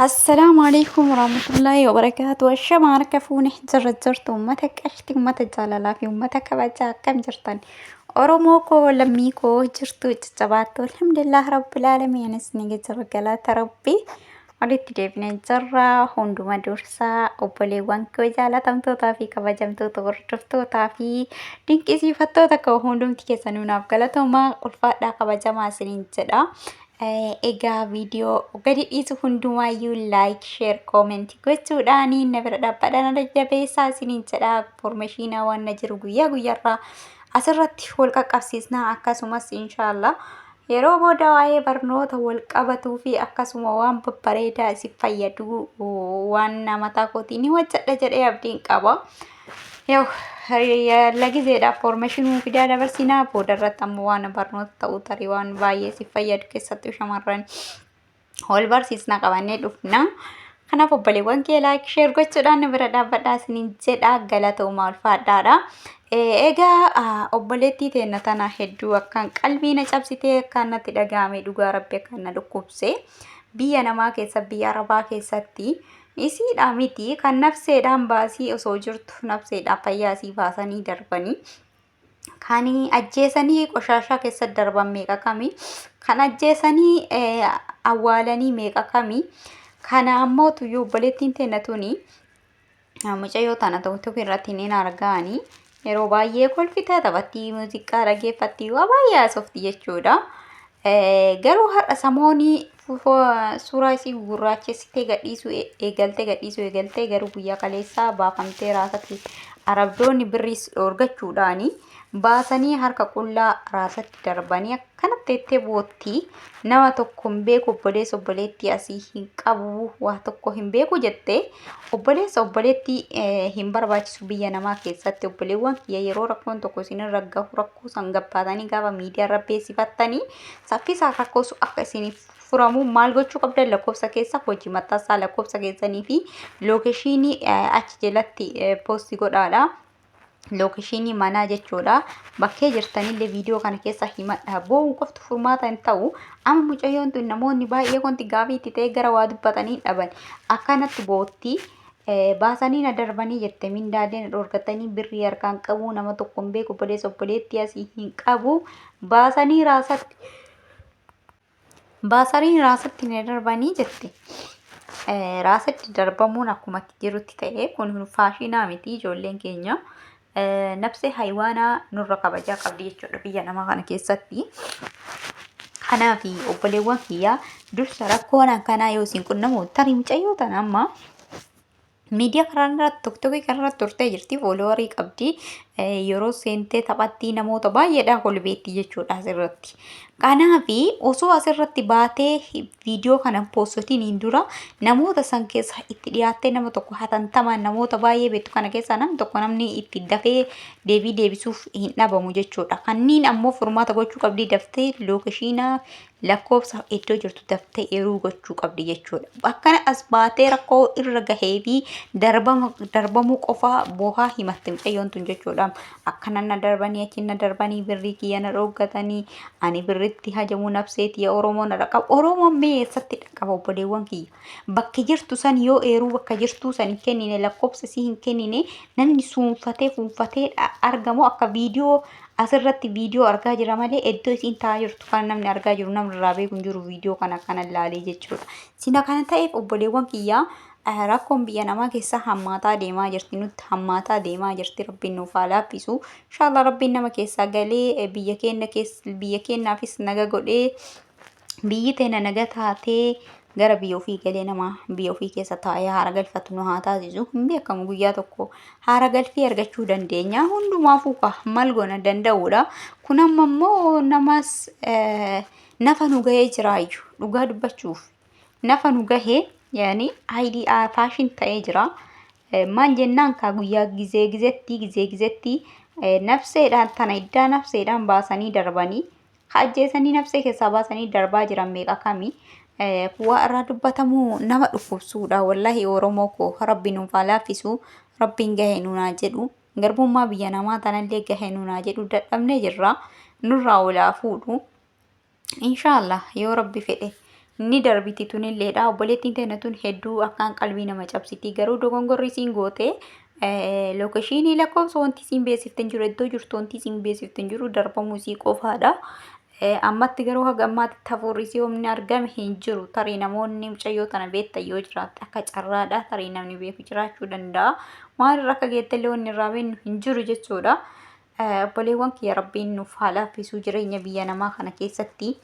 Assalaamu alaikum warahmatullaahi wabarakaatu. Ashama harka fuune jirra jirtu uummata qashti, uummata jaalalaa fi uummata kabajaa akkam jirtan? Oromoo koo, lammii koo, jirtu caccabaattu? Alhamdulillah rabbil aalamiin, anis ni jira, galata rabbii. Walitti deebinee jirra. Hunduma dursaa obboleewwan koo jaalatamtootaa fi kabajamtoota, hordoftootaa fi dinqisiifattoota koo, hundumti keessanuu naaf galatoomaa, ulfaadhaa, kabajamaa isiniin jedha. Egaa viidiyoo gadi dhiisu hundumaayyuu like, share, comment gochuudhaan na bira dhaabbadhaan na jabeessaa isiniin jedha. Information waan na jiru guyyaa guyyaarraa asirratti wal qaqqabsiisna. Akkasumas inshaallah yeroo booda waa'ee barnoota wal qabatuu fi akkasuma waan babbareedaa isin fayyadu waan mataa kootiin ni hojjedha jedhee abdiin qaba. Yoo lagizeedhaaf information fidaa dabarsinaa, booda irratti ammoo waan barnoota ta'uu tarii waan baay'ee si fayyadu, keessattuu shamarran wal barsiisna, qabannee dhufna. Kanaaf obboleewwan kee like, share gochuudhaan bira dhaabbadhaa isiniin jedha, galatoomaa, ulfaadhaadha. Egaa obboleettii teenna tana hedduu akkaan qalbii na cabsitee, akkaan natti dhaga'ame, dhugaa rabbi akkaan na dhukkubse. Biyya namaa keessa, biyya arabaa keessatti isiidha miti kan nafseedhaan baasii osoo jirtu nafseedhaan fayyaa isii baasanii darbanii, kan ajjeesanii qoshaashaa keessatti darban meeqa kami, kan ajjeesanii awwaalanii meeqa kami. Kana ammoo tuyyuu obboleettiin teenna tuni mucayyoo tana tokko tokko irratti ni argaanii yeroo baay'ee kolfitee taphattii, muuziqaa dhageeffatti, waa baay'ee haasofti jechuudha. Garuu har'a samoonii suuraa isii gurraachessitee gadhiisuu eegaltee, gadhiisuu eegaltee, garuu guyyaa kaleessaa baafamtee raasatti arabdoonni birriis dhoorgachuudhaani baasanii harka qullaa raasatti darbanii akkanatti teettee boottii. Nama tokko hin beeku, obboleessa obboleettii asii hin qabu, waa tokko hin beeku jettee. Obboleessa obboleettii hin barbaachisu biyya namaa keessatti. Obboleewwan kiyya, yeroo rakkoon tokko isinirra gahu, rakkoo san gabbaatanii gaafa miidiyaa irra beeksifattanii saffisaan rakkoo sun akka isiniif furamu maal gochuu qabdan? Lakkoofsa keessa hojii maxxansaa, lakkoofsa keessanii fi location achi jalatti post godhaadha. Location manaa jechuudha. Bakkee jirtanillee viidiyoo kana keessa himadha. Boo'uun qofti furmaata hin ta'u. Amma mucayyoon tun namoonni baay'ee wanti gaafii itti ta'e gara waa dubbatanii dhaban. Akkanatti bootti. Baasanii na darbanii jette, mindaalee na dhoorgatanii, birrii harkaan qabu, nama tokko hin beeku, obboleessa obboleettii asii hin qabu, baasanii raasatti na darbanii jette. Raasatti darbamuun akkuma jirutti ta'e, kun faashinaa miti. Ijoolleen keenya nafsee haywaanaa nurra kabajaa qabdi jechuudha biyya namaa kana keessatti. Kanaaf obboleewwan kiyyaa, dursa rakkoon akkanaa yoo isin qunnamu, tarii mucayyoo tana amma miidiyaa karaa irratti, TikTokii kanarratti turtee jirti, followerii qabdi, yeroo seentee taphattii namoota baay'eedhaan ol beetti jechuudha asirratti. Kanaaf osoo asirratti baatee viidiyoo kana postotiin hin dura namoota san keessa itti dhiyaattee nama tokko hatantamaan, namoota baay'ee beektu kana keessaa namni tokko, namni itti dafee deebii deebisuuf hin dhabamu jechuudha. Kanniin ammoo furmaata gochuu qabdi, daftee location, lakkoofsa iddoo jirtu daftee eeruu gochuu qabdi jechuudha. Akkana as baatee rakkoo irra gahee fi darbamuu qofaa boohaa himatte mucayyoon tun jechuudha. Akkana na darbanii, achi na darbanii, birrii kiyya na dhooggatanii, ani birritti hajamuu, nafseetii Oromoo na dhaqaba. Oromoon mee eessatti dhaqaba, obboleewwan kiyya? Bakki jirtu san yoo eeruu bakka jirtuu san hin kennine, lakkoofsa isii hin kennine, namni suunfatee fuunfatee argamu akka viidiyoo asirratti viidiyoo argaa jira malee iddoo isiin taa'aa jirtu kan namni argaa jiru, namni irraa beeku hin jiru viidiyoo kana kana ilaalee jechuudha. Sina kana ta'eef obboleewwan kiyyaa, rakkoon biyya namaa keessa hammaataa deemaa jirti, nutti hammaataa deemaa jirti. Rabbiin nuuf haa laaffisu. Inshaallah rabbiin nama keessaa galee biyya keenya keessa, biyya keenyaafis naga godhee, biyyi teenya naga taatee, gara biyya ofii galee nama biyya ofii keessa taa'ee haara galfatu nu haa taasisu. Hin beekamu, guyyaa tokko haara galfii argachuu dandeenya. Hundumaafuu ka maal goona danda'uudha. Kun amma immoo namas nafa nu gahee jiraayyuu, dhugaa dubbachuuf nafa nu gahee, yaani ID fashion ta'ee jira. Maal jennaan kaa, guyyaa gizee gizetti gizee gizetti nafseedhaan tana iddaa nafseedhaan baasanii darbanii, ajjeesanii nafsee keessaa baasanii darbaa jiran meeqa kami. Waa irraa dubbatamuu nama dhukkubsuudha wallaahi. Oromoo koo, rabbi nuuf haa laaffisu, rabbiin gahee nuunaa jedhu, garbummaa biyya namaa tanallee gahee nuunaa jedhu. Dadhabnee jirra, nurraa olaa fuudhu. Inshaallah yoo rabbi fedhe Ni darbiti tunilleedha. Obboleettiin teenya tun hedduu akkaan qalbii nama cabsiti. Garuu dogongorri isiin goote lookeshinii lakkoofsa wanti isiin beeksifte hin jiru, iddoo jirtu wanti isiin beeksifte hin jiru, darbamuu isii qofaadha. Ammatti garuu haga ammaatti hafuurri isii humni argame hin jiru. Tarii namoonni mucayyoo tana beektan yoo jiraatte akka carraadha. Tarii namni beeku jiraachuu danda'a. Maalirra akka geettellee wanni irraa beeknu hin jiru jechuudha. Obboleewwan kiyya, Rabbiin nuuf haa laaffisuu jireenya biyya namaa kana keessatti.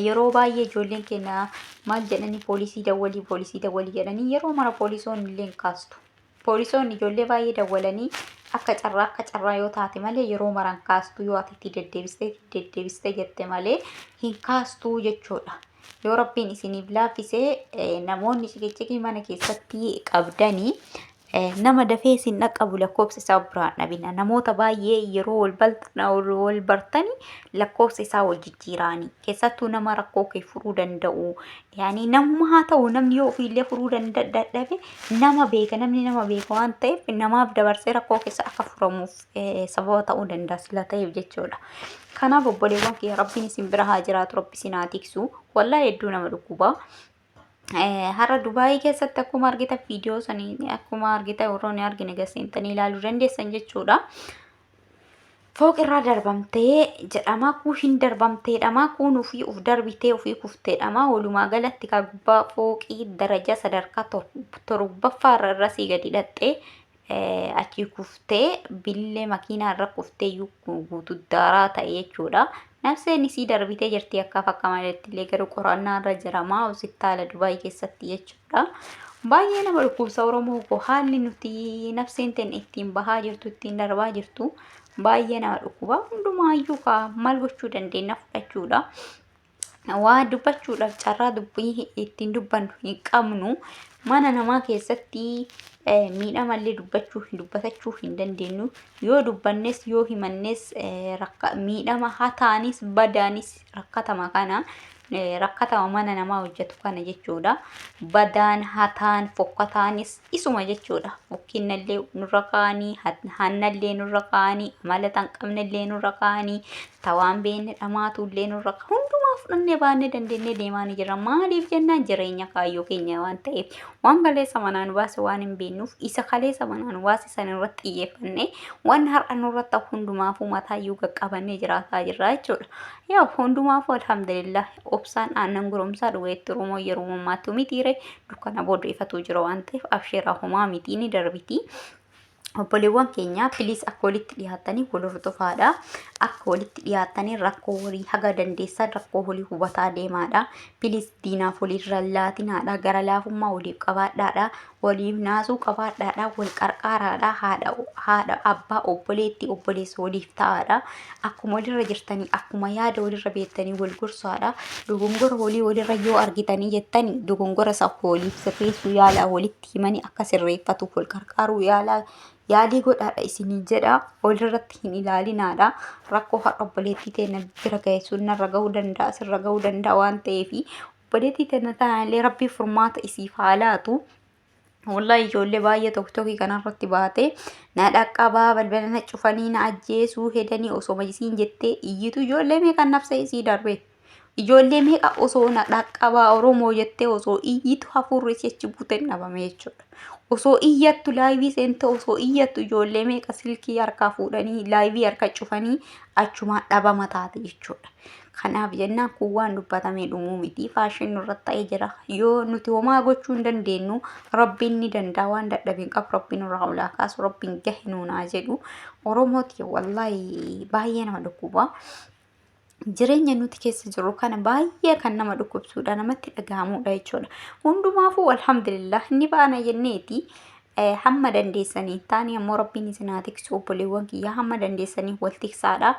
Yeroo baay'ee ijoolleen keenya maal jedhanii, poolisii dawwalii, poolisii dawwalii jedhanii, yeroo mara poolisoonni illee hin kaastu. Poolisoonni ijoollee baay'ee dawwalanii akka carraa yoo taate malee yeroo mara hin kaastu, yoo ati itti deddeebistee itti deddeebistee jette malee hin kaastuu jechuudha. Yoo Rabbiin isiniif laaffisee, namoonni ciqiciqii mana keessatti qabdanii nama dafee isin dhaqqabu lakkoofsa isaa biraan dhabina. Namoota baay'ee yeroo wal bartani lakkoofsa isaa wal jijjiiraani. Keessattuu nama rakkoo kee furuu danda'u. Yaani namuma haa ta'u, namni yoo ofiillee furuu dadhabe nama beeka. Namni nama beeka waan ta'eef namaaf dabarsee rakkoo keessa akka furamuuf sababa ta'uu danda'a sila ta'eef jechuudha. Kanaaf obboleewwan kiyya, Rabbiin isin bira haa jiraatu, Rabbi isin haa tiksu. Wallaahi hedduu nama dhukkuba. Har'a Dubaayii keessatti akkuma argitan, viidiyoo sanii akkuma argitan, warroonni argine gaseentanii ilaaluu dandeessan jechuudha. Fooq irraa darbamtee jedhama. Kun hin darbamteedhama. Kun ofii uf darbitee ofii kufteedhama. Walumaa galatti kaa gubbaa fooqii daraja sadarkaa torbaffaa irra irrasii gadi hidhattee achii kuftee billee makiinaa irra kuftee iyyuu guutuu daaraa ta'e jechuudha. Nafseen isii darbitee jirti akkaaf akka maletti illee, garuu qorannaa irra jirama hospitaala Dubaay keessatti jechuudha. Baay'ee nama dhukkubsa, Oromoo koo, haalli nuti nafseen teenya ittiin bahaa jirtu, ittiin darbaa jirtu baay'ee nama dhukkuba. Hundumaayyuu kaa maal gochuu dandeenya, fudhachuudha. Waa dubbachuudhaaf carraa dubbii ittiin dubbannu hin qabnu. Mana namaa keessatti miidhamallee dubbachuu dubbatachuu hin dandeenyu. Yoo dubbannes, yoo himannes, miidhama hataanis badaanis rakkatama kana, rakkatama mana namaa hojjetu kana jechuudha. Badaan hataan fokkataanis isuma jechuudha. Fokkinnallee nurra kaa'anii, hannallee nurra kaa'anii, amala tan qabnellee nurra kaa'anii, tawaan beenne dhamaatullee nurra, hundumaa fudhannee baannee dandeenyee deemaa ni jira. Maaliif jennaan, jireenya kaayyoo keenya waan ta'eef, waan kaleessa manaa nu baase waan hin beeknuuf, isa kaleessa manaa nu baase san irratti xiyyeeffannee waan har'a nurra ta'u hundumaafuu mataayyuu qaqqabannee jiraataa jirra jechuudha. Yaa hundumaafuu alhamdulillah, obsaan aannan goromsaa dhugeetti Oromoo yeroo mammaattu mitiire, dukkana booda ifatu jira waan ta'eef absheeraa, homaa mitii, ni darbiti. Obboleewwan keenya, please, akka walitti dhiyaatanii wal hordofaadha. Akka walitti dhiyaatanii rakkoo walii haga dandeessan rakkoo walii hubataa deemaadha. Please, diinaaf walirra laatinaadha. Gara laafummaa waliif qabaadhaadha. Waliif naasuu qabaadhaadha. Wal qarqaaraadha. Haadha, abbaa, obboleetti, obboleessa waliif ta'aadha. Akkuma walirra jirtanii, akkuma yaada walirra beektanii wal gorsaadha. Dogongora walii walirra yoo argitanii jettanii, dogongora isa waliif sirreessuu yaalaa, walitti himanii akka sirreeffatuuf wal qarqaaruu yaalaa, yaalii godhaadha isiniin jedha. Walirratti hin ilaalinaadha. Rakkoo har'a obboleettii teenya bira ga'e sun narra ga'uu danda'a, sirra ga'uu danda'a waan ta'eef, obboleettii teenya tanaallee Rabbii furmaata isiif haa laatu. Wallahi ijoollee baay'ee tokko tokko kanarratti baate na dhaqqabaa, balbala na cufanii na ajjeesuu hedanii osoo isiin jettee iyyitu ijoollee meeqa nafsa isii darbe. Ijoollee meeqa osoo na dhaqqabaa Oromoo jettee osoo iyyitu hafuurri isii achi buuteen dhabame jechuudha. Osoo iyyattu, live seente osoo iyyattu, ijoollee meeqa silkii harkaa fuudhanii live harka cufanii achumaan dhabama taate jechuudha. Kanaaf jennaan kun waan dubbatamee dhumuu miti. Fashion nurratti ta'ee jira. Yoo nuti homaa gochuu hin dandeenyu, Rabbiin ni danda'a, waan dadhabe hin qabu. Rabbiin nurraa olaa kaasu, Rabbiin gahe nuunaa jedhu. Oromooti, wallaahi baay'ee nama dhukkuba. Jireenya nuti keessa jirru kana baay'ee kan nama dhukkubsuudha, namatti dhagahamudha jechuudha. Hundumaafuu alhamdulillah, ni baana jenneeti. Hamma dandeessanii taani ammoo Rabbiin isin haa tiksu, obboleewwan kiyyaa, hamma dandeessanii wal tiksaadha.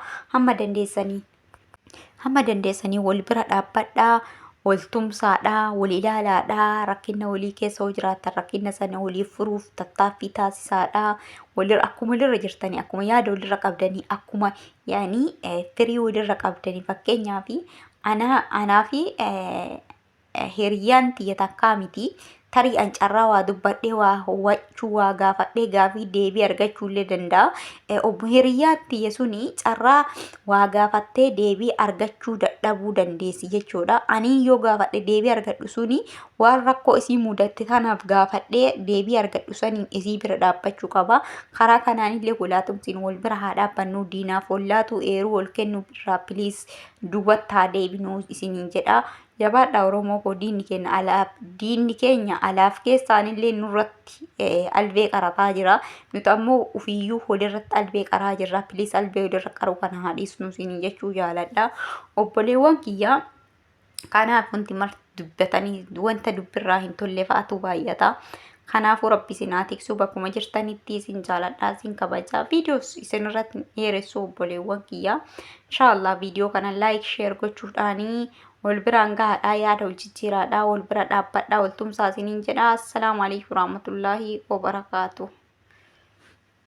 Hamma dandeessanii wal bira dhaabbadhaa, wal tumsaadhaa, wal ilaalaadhaa, rakkina walii keessa yoo jiraattan rakkina sana waliif furuuf tattaaffii taasisaadhaa. Walirra akkuma walirra jirtanii, akkuma yaada walirra qabdanii, akkuma yaanii firii walirra qabdanii, fakkeenyaaf anaa fi hiriyyaan tiyya takkaa miti. Tarii an carraa waa dubbadhee waa hubachuu waa gaafadhee gaafii deebii argachuullee danda'a. Obbo Hiriyyaa tiyya suni carraa waa gaafattee deebii argachuu dadhabuu dandeessi jechuudha. Anii yoo gaafadhe deebii argadhu suni waan rakkoo isii mudatte tanaaf gaafadhee deebii argadhu saniin isii bira dhaabbachuu qaba. Karaa kanaanillee walaatumsiin wal bira haa dhaabbannu diinaaf ollaatu eeruu wal kennu irraa please duubatti haa deebinuu isiniin jedha. Jabaadhaa Oromoo koo diinni keenya alaaf diinni keenya alaaf keessaanillee nurratti albee qarataa jira. Nuti ammoo ofiiyyuu walirratti albee qaraa jirra. Please albee walirra qaruu kana haa dhiisnu isiniin jechuu jaaladha. Obboleewwan kiyyaa kanaaf wanti marti dubbatanii wanta dubbirraa hin tolle fa'aatu baay'ata. Kanaafuu rabbi isin haa tiksu bakkuma jirtanitti isin jaaladha isin kabaja viidiyoos isin irratti hin dheeressu obboleewwan kiyya. Inshaallah viidiyoo kana laayik sheer gochuudhaanii wal biraan gahaadha yaada wal jijjiiraadha wal bira dhaabbadha wal tumsaa isiniin jedha. Assalaamu alaikum warahmatullaahi wabarakaatuh.